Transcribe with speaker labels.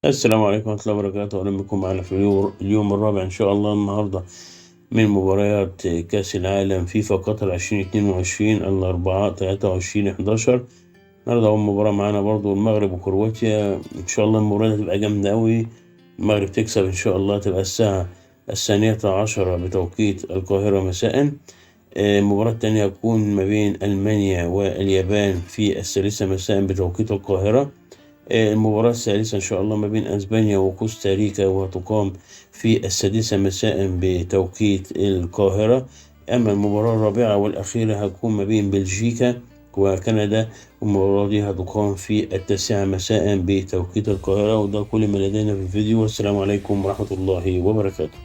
Speaker 1: السلام عليكم ورحمة الله وبركاته. أهلا بكم معنا في اليوم الرابع إن شاء الله النهاردة من مباريات كأس العالم فيفا قطر 2022، الأربعاء 23/11. النهاردة أول مباراة معانا برضو المغرب وكرواتيا. إن شاء الله المباراة دي هتبقى جامدة أوي، المغرب تكسب إن شاء الله. تبقى الساعة 12 بتوقيت القاهرة مساء. المباراة التانية هتكون ما بين ألمانيا واليابان في 3 مساء بتوقيت القاهرة. المباراة الثالثة إن شاء الله ما بين أسبانيا وكوستاريكا، وهتقام في 6 مساء بتوقيت القاهرة. أما المباراة الرابعة والأخيرة هتكون ما بين بلجيكا وكندا، والمباراة دي هتقام في 9 مساء بتوقيت القاهرة. وده كل ما لدينا في الفيديو، والسلام عليكم ورحمة الله وبركاته.